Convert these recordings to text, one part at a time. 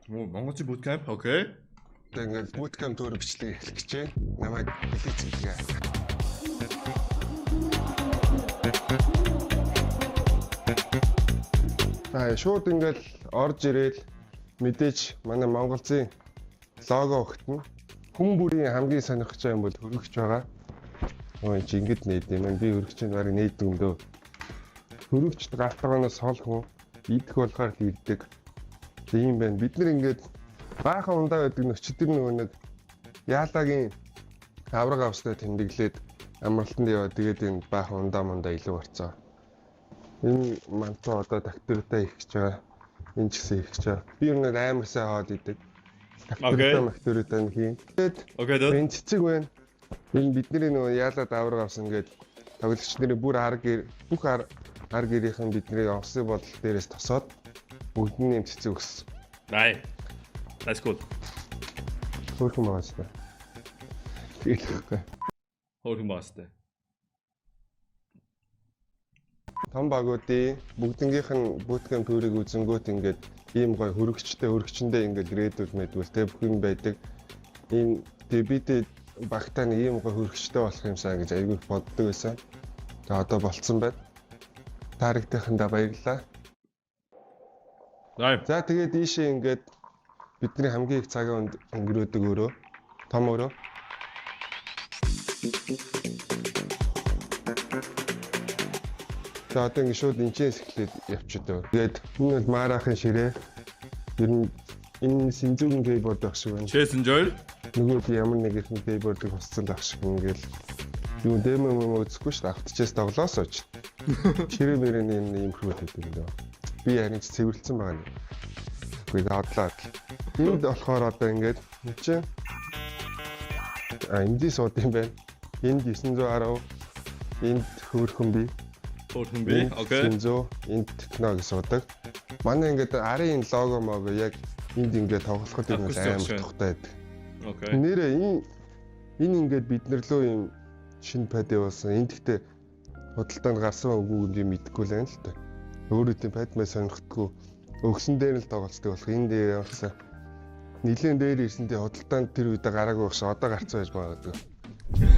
Монголын bootcamp. Okay. Одоо ингээд bootcamp tour бичлэг эхлэх гэж байна. Намайг Блиц гэдэг. За шууд ингээд орж ирээл мэдээж манай Монголын лого өгтөн. Хүн бүрийн хамгийн сонирхож байгаа юм бол хөргөгч байгаа. Ой чи ингэж нээд юм байна. Би хөргөгчөнд барыг нээдэг юм дөө. Хөргөгчд галтгооноос хол хүн идэх болохоор л ирдэг. Тийм байна. Бид нар ингээд баахан ундаа байдаг нөчдөр нөгөө нэг яалагийн авраг австай тэмдэглээд амралтанд яваа. Тэгээд энэ баахан ундаа мундаа илүү гарцаа. Энэ мантуу одоо доктортой их гэж байгаа. Энэ ч гэсэн их гэж байгаа. Би ер нь амар сайн хоол идэг. Доктортой мактортой нь хийн. Тэгээд энэ цэцэг байна. Энэ бидний нөгөө яалаад авраг авсан гээд тоглогч нарын бүр ар гэр бүх ар гэрийнхэн бидний онгоцны бодол дээрээс тосоод бүгд нь юм цэцэг өгсөн. Най. That's good. Хөөрхөн байгаа ч та. Тэгэлэхгүй. Хөөрхөн байгаа ч та. Том багуудын бүгднгийнх нь bootcamp tour-ыг үзэнгүүт ингээд ийм гоё хөрөгчтэй хөрөгчөндөө ингээд рээдүүл мэдвэл тэ бүх юм байдаг. Энэ тэгээ бид багтаа нэг ийм гоё хөрөгчтэй болох юмсан гэж айгүй их боддог байсан. Тэгээ одоо болцсон байна. Таарэгтэйхэндээ баярлалаа. За тэгээд ийшээ ингээд бидний хамгийн их цагийн өнгөрөөдөг өрөө, том өрөө. За одоо ингээд шууд энэчээс эхлээд явчихдаа. Тэгээд энэ бол Марахын ширээ. Ер нь энэ Синзүгийн keyboard байх шиг байна. Chess enjoy. Нөгөө би ямар нэг их keyboard-ыг хусцсан байх шиг ингээл юу демо юм үзэхгүй шүү дээ. Автчээс тоглоосоо ч. Ширээ мөрийн юм иймэрхүү байдаг юм даа. Би харин ч цэвэрлсэн байгаа юм. Үгүй заадлаа. Энд болохоор одоо ингээд чи MD сууд юм байна. Энд 910, энд хөөрхөн би. Хөөрхөн би. Окей. 900, энд техно гэж суудаг. Манай ингээд арын энэ лого мого яг энд ингээд тоглоход юм амар тухтай байдаг. Окей. Нэрээ энэ ингээд бид нар лөө юм шинэ пад явуулсан. Энд гэхдээ худалдаанд гарсан үгүй юм мэдэхгүй л байна л та. Өөрөө тийм пад мэ сонирхдаггүй. Өгсөн дээр л тоглолцдог болох. Энэ дээр явуулсан. Нилээн дээр ирсэн тий худалдаанд тэр үедээ гараагүй багш одоо гарцсан байж магадгүй.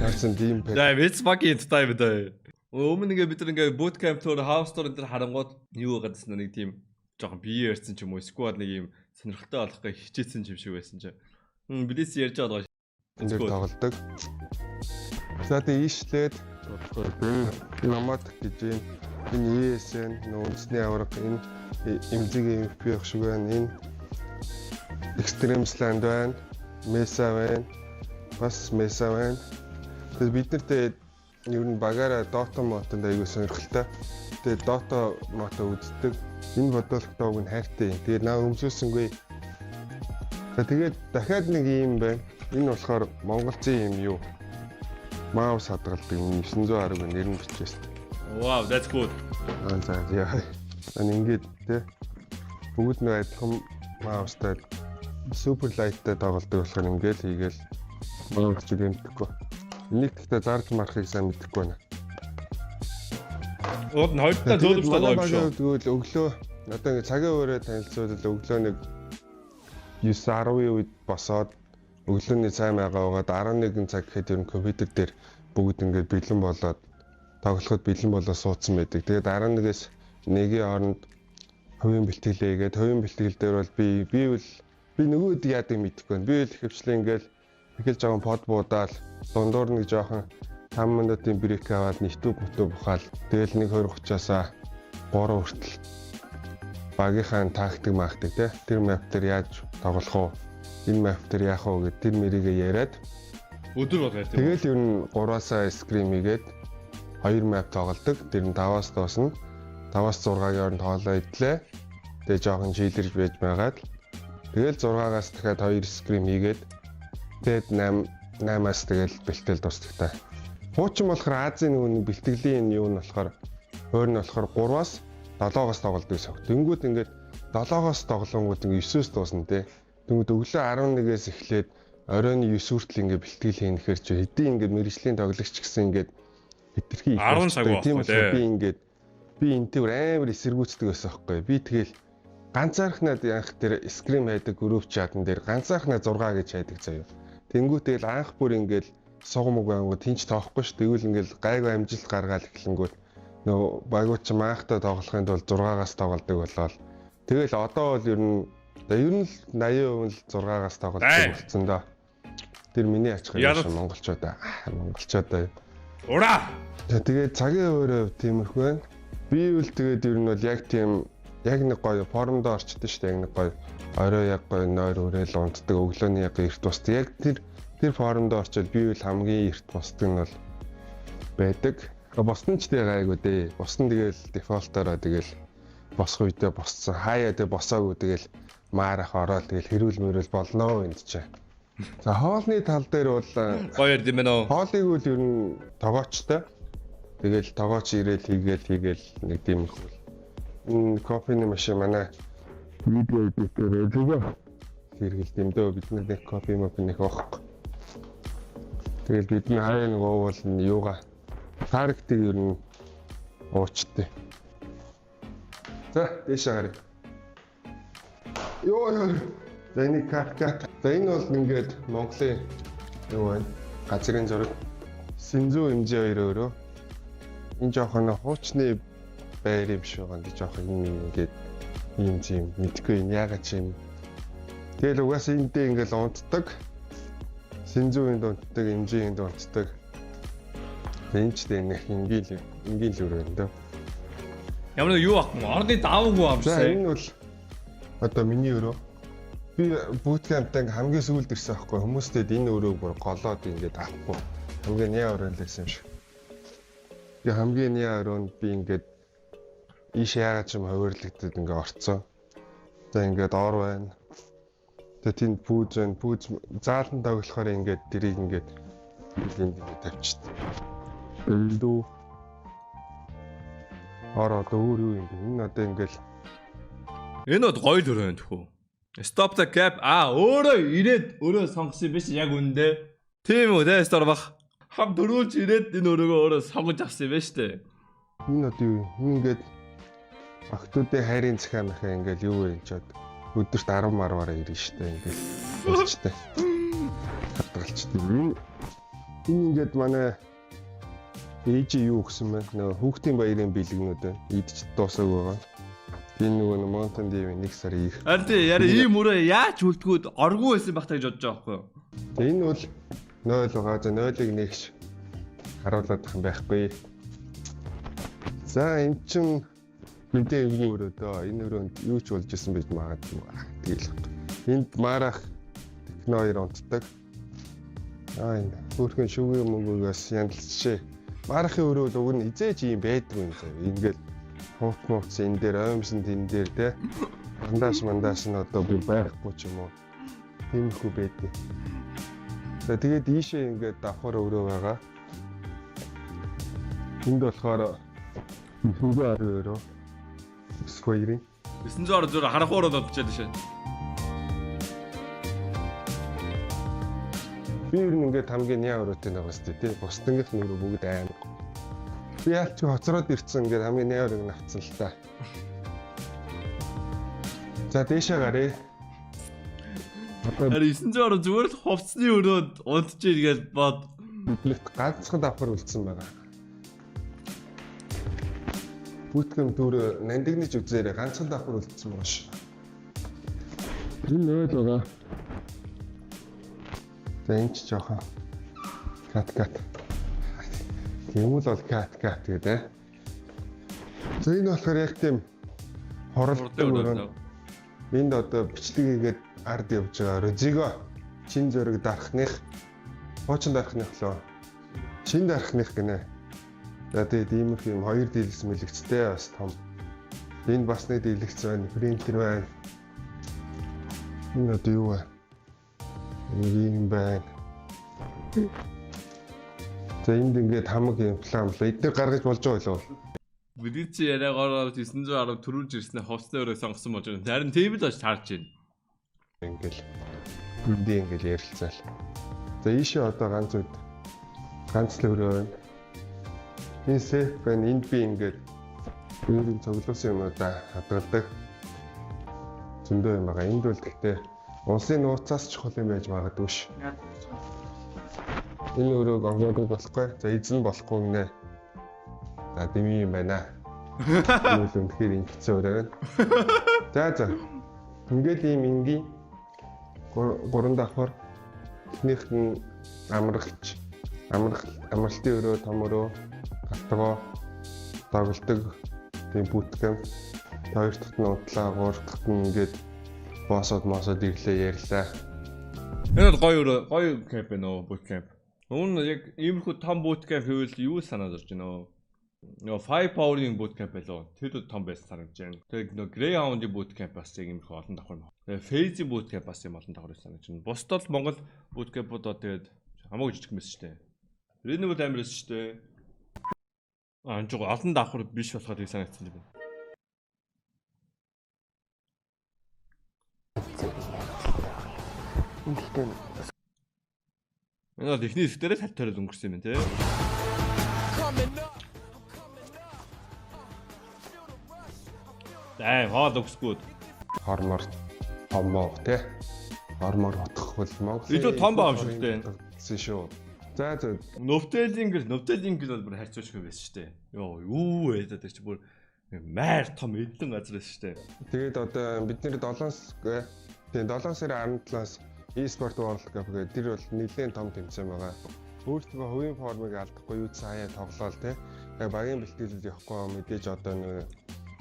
Гарсан тийм пад. Yeah, it's fucking time дээ. Өмнө ингээ бид нар ингээ bootcamp tour, house tour энэ төр харангууд юу гадсан нэг тийм жоохон бие ярьсан ч юм уу, squad нэг юм сонирхолтой болох гэж хичээсэн юм шиг байсан чинь. Блиц ярьж байгаа. Энэ дээр тоглодог. За тэгээ ийшлээд Номад гэж юм. Энэ ESN нөө үндэсний аварга, энэ эмзэг MVP байх шиг байна. Энэ Extreme Land байна. Mesa байна. Бас Mesa байна. Тэгээд бид нартэй ер нь багаараа Dota мотонд аягүй сонирхолтой. Тэгээд Dota мото үздэг. Энэ бодолтой уг нь хайртай юм. Тэгээд наа өмсөөсөнгүй. За тэгээд дахиад нэг юм байна. Энэ болохоор монголцын юм юу? Маус хадгалдаг юм 910 нэр нь бичээс. Wow, that's good. Аа за яа. Ан ингээд те бүгд нэг адилхан маустай супер лайттай тоглодог болохоор ингээд хийгээл маус чиг юмдэхгүй. Энийг гэхдээ зарж марахыг сайн мэдэхгүй байна. Уул нь хоёр талаа зөөлөмжтэй байгаа юм шүү. Тэгвэл өглөө одоо ингээд цагийн өрөө танилцуулбал өглөө нэг 9:10-ийн үед босоод өглөөний цай майгаа уугаад 11 цаг гэхэд ер нь компьютер дээр бүгд ингээд бэлэн болоод тоглоход бэлэн болоо суудсан байдаг. Тэгээд 11-ээс 1-ийн хооронд хувийн бэлтгэлээ хийгээд хувийн бэлтгэл дээр бол би нөгөөд яадаг мэдэхгүй байна. Би л ихэвчлэн ингээд эхэл жоохон под буудаал дундуур нэг жоохон 5 минутын break аваад YouTube мөтөө бухаал тэгэл 1:20-30-аас 3 хүртэл багийнхаа тактик мактик те тэр map дээр яаж тоглох уу? Энэ map дээр яах вэ гэд тэр мэрийгээ яриад өдөр болгоо тийм. Тэгэл ер нь 3-аас scrim хийгээд 2 map тоглодог. Тэр нь 5-аас дуусна. 5-аас 6-гийн хооронд хоолоо идлээ. Тэгээ жоохон chill-эрж байж байгаад тэгэл 6-аас дахиад 2 scrim хийгээд тэгээд 8-аас тэгэл бэлтгэл дуусдаг та. Хуучин болохоор Азийн нөгөө нэг бэлтгэлийн юу нь болохоор хойр нь болохоор 3-аас 7-оос тоглодог гэсэн. Тэнгүүд ингээд 7-оос тоглонгууд ингээд 9-өөс дуусна те. Тэнгүүд өглөө 11-ээс эхлээд оройн 9 хүртэл ингээд бэлтгэл хийнэхээр чи хэдийн ингээд мэрэгжлийн тоглогч гэсэн ингээд хэтэрхий их 10 цаг болчтой. Тийм байхгүй болохоор те. би ингээд би энэ төр амар эсэргүүцдэг байсан байхгүй. Би тэгэл Ганцаархнаа анх тэр scrim хайдаг group chat ан дээр ганцаархнаа 6 гэж хайдаг заяа. Тэнгүүтэл анх бүр ингээл суг муг ангуу тэнч тоохгүй ш. Тэгвэл ингээл гайгүй амжилт гаргаал эхлэнгүүт нөгөө багууд чи маахтай тоглохын тулд 6-аас тоглодог болоод тэгэл одоо бол ер нь л 80% нь л 6-аас тоглодог болсон доо. Тэр миний ачх юм шиг монголчуудаа. Монголчуудаа. Ура! Тэгээд цагийн өөрөө тиймэрхүү байна. Би үл тэгээд ер нь бол яг тийм яг нэг гоё формдоо орчдөг шүү дээ. Яг нэг гоё орой яг гоё нойр үрээл унтдаг, өглөөний яг эрт босдог. Яг тэр формдоо орчвол би үл хамгийн эрт босдог нь бол байдаг. Босно ч тэгээ гайгүй дээ. Босно тэгэл дефолтоороо тэгэл босох үедээ босцсон. Хаяа тэг босоогүй тэгэл маарах ороод тэгэл хэрүүл мөрөл болно энд чи. За хоолны тал дээр бол гоё ярд юм байна уу? Хоолыг үл ер нь тогоочтой. Тэгэл тогооч ирээл хийгээл нэг тийм их үл. Энэ кофений машин манай видео эдитээр байдаг. Хэрэгэлт юм дөө бид нэг кофе мөф нэг уухгүй. Тэгэл бид нар хаяа нэг уувал юугаа таргтыг ер нь уучтай. За дээшээ гаръя. Йоо. За энийг кат. За энэ бол ингээд Монголын юу байна? Газрын зураг. Синзүү MG2 өөрөө. Энэ жоохон хуучны байр юм шиг байгаа. Ингээ жоохон юм ингээд ийм тийм мэдгүй энэ яагаад ч юм. Тэгэл угаасаа эндээ ингээл унтдаг. Синзүү энд унтдаг, MG энд унтдаг. Энэ ч нэг энгийн л өрөө юм дөө. Ямар нэг юу ахгүй орны даваагүй юм шиг. За энэ бол одоо миний өрөө. Би bootcamp-тай ингээ хамгийн сүүлд ирсэн байхгүй. Хүмүүстэд энэ өрөөг бүр голоод ингээд авахгүй. Хамгийн няа өрөө л байсан юм шиг. Би хамгийн няа өрөөнд би ингээд ийш яагаад ч юм ховирлогдод ингээ орцсон. За ингээд ор байна. Тэгээ тэнд пүүз байна. Пүүз заалан тоглохоор ингээд тэрийг ингээд энд ингээд тавьчихсан. Эндүү ор одоо өөр юу юм бэ? Энэ одоо ингээл энэ бод гоё л өрөө юм тхүү. Stop the cap. А өөрөө ирээд өөрөө сонгосон юм биш яг үндэ. Тийм үү те стор бах. Хам дөрүүлж ирээд энэ өрөөгөө өөрөө сонгож авсан юм байна штэ. Энэ одоо юу юм? Энэ ингээд охтуудын хайрын захиа махаа ингээл юу вэ энэ ч өдөрт 10 марвараа ирнэ штэ ингээл болчтой. Хадгалчтай. Энэ ингээд манай ээж юу гэсэн бэ? Нөгөө хүүхдийн баярын бэлгнүүд байна. Идэж дуусаагүй байгаа. Энэ нөгөө Mountain Dew 1 сар их. Харин тий яриа ийм өрөө яаж үлдгүүд оргүй байсан байх та гэж бодож байгаа байхгүй юу? Энэ бол 0 байгаа. За 0-ыг нэгш харуулах юм байхгүй. За эн чин мэдээ эвгүй өрөө дөө. Энэ өрөөнд юу ч болж исэн байж магадгүй. Тэгэл. Энд марах техно хоёр унтдаг. Аа энэ хөөрхөн шүгэ мөнгөгөөс яндлцжээ. Марахын өрөө л уг нь эзээч ийм байдгүй юм заяа. Ингээл хуут мууц энэ дээр оймсон тэн дээр те. Мандаш нь одоо би байхгүй ч юм уу. Тиймэрхүү байдгийг. За тэгээд ийшээ ингээд давхар өрөө байгаа. Энд болохоор 910 өрөө. 9-2-ын. 910 зүр харах өрөө додчиход шээ. Би ер нь ингээд хамгийн няа өрөөтэй байгаа сте тий. Бусдынгийнх нь өрөө бүгд амар. Би ялч хоцроод ирсэн ингээд хамгийн няа өрөөг нь авцсан л та. За дээшээ гаръя. Харин 910 зүгээр л хувцсны өрөөнд унтчих гэж бод. Бидлэгт ганцхан давхар үлдсэн байгаа. Bootcamp tour нандинаж үзээрэй ганцхан давхар үлдсэн байгаа ш. Энэ 0 байгаа. За энэ ч жоохон кат. Тийм л бол кат гэдэг. За энэ болохоор яг тийм хоролдог өрөө. Энд одоо бичлэг хийгээд ард явж байгаа Розиго чин зөрөг дарахных, хуучин дарахных лөө. Чин дарахных гинэ. За тэгээд иймэрхүү юм хоёр дийлгэц мэлэгцтэй бас том. Энд бас нэг дийлгэц байна, принтер байна. Энэ одоо юу вэ? Ийм байна. За энд ингээд хамаг юм план. Эдгээр гаргаж болж байгаа болов. Бидний чи яриагаар 910 төрүүлж ирснээр хувцсны өрөө сонгосон болж байна. Харин тийм л болж таарч байна. Ингээл эндээ ингээл ярилцаал. За ийшээ одоо ганц үд ганц л өрөө байна. Энэ сейф байна. Энд би ингээд өөрийн цуглуулсан юмудаа хадгалдаг. Зөндөө юм байгаа. Энд бол гэхдээ улсын нууцаас чухал юм байж магадгүй ш. Энэ өрөөг онгойлгож болохгүй. За, эзэн болохгүй гинэ. За, дэмий юм байна. Энэ бол үнэхээр ингэсэн өрөө байна. За. Ингээд ийм энгийн гурван давхар, эхнийх нь амрагч амрах амралтын өрөө, том өрөө, галтгоо тоглодог тийм bootcamp. Хоёр дахьт нь удлаа, гурав дахьт нь ингээд боосод моосод ирлээ, ярьлаа. Энэ бол гоё өрөө, гоё camp байна уу, boot camp. Өмнө нь яг иймэрхүү том boot camp хийвэл юу санаад орж байна өө? Нөгөө Fire Power-ийн boot camp байлоо. Тэр том байсан санагдаж байна. Тэгээд нөгөө Greyhound-ийн boot camp бас яг иймэрхүү олон давхар. Тэгээд FaZe-ийн boot camp бас юм олон давхар байсан санагдаж байна. Бусд бол Монгол boot camp-ууд тэгээд хамаагүй жижиг байсан шүү дээ. Рэнэ бол амар байсан шүү дээ. Аа, энэ жоо олон давхар биш болохоор тийг санагдсан юм байна. Энэ гэхдээ Энэ бол эхний хэсэг дээрээ салт тариал өнгөрсөн юм байна тий. Дай хоол өгсгүүд. Хормор томоо тий. Хормор утгах бол Монгол. Илүү том байгаа юм шиг тий. Гэсэн шүү. За. Нөвтелингэр бол бүр харьцуулшгүй байсан шүү дээ. Йоо, юу вэ гэдэг чи бүр майр том эдлэн газар байсан шүү дээ. Тэгээд одоо бид нэр 7, тийм, 7 сарын 17-аас e-sport World Cup гэдэг тэр бол нэлээд том тэмцээн байгаа. Өөртөө хувийн формыг алдахгүй юу цааяа тоглоол тий. Яг багийн бэлтгэлүүд явахгүй мэдээж одоо нэг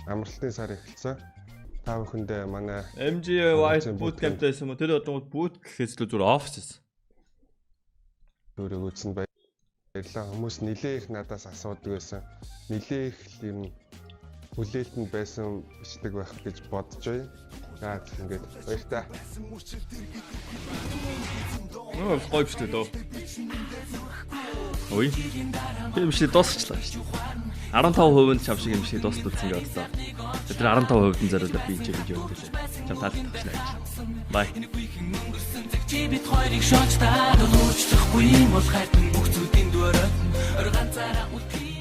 амралтын сар эхэлсэн. Та бүхэндээ манай MG White boot camp байсан юм уу? Тэр одоо boot гэхээс илүү зүгээр офис байсан. Өөрөг үзсэн баярлалаа. Хүмүүс нилээ их надаас асуудаг байсан. Нилээ их юм хүлээлтэнд байсан бичлэг байх гэж бодож байна. За, ингээд баяртай. Нөө гоё бичлэг дөө. Ой. Тэр бичлэг дуусчлаа шүү дээ. 15% нь чам шиг юм шиг дуслуулсан гэж бодлоо. Тэр 15% нь зориулаад би энэ видео хийлээ. Чам таалагдах гэж. Bye. Чи бид хоёрыг шоож таад уучлахгүй юм бол хайртан бүх зүйлийн дөрөт ор ганцаараа үлдээ.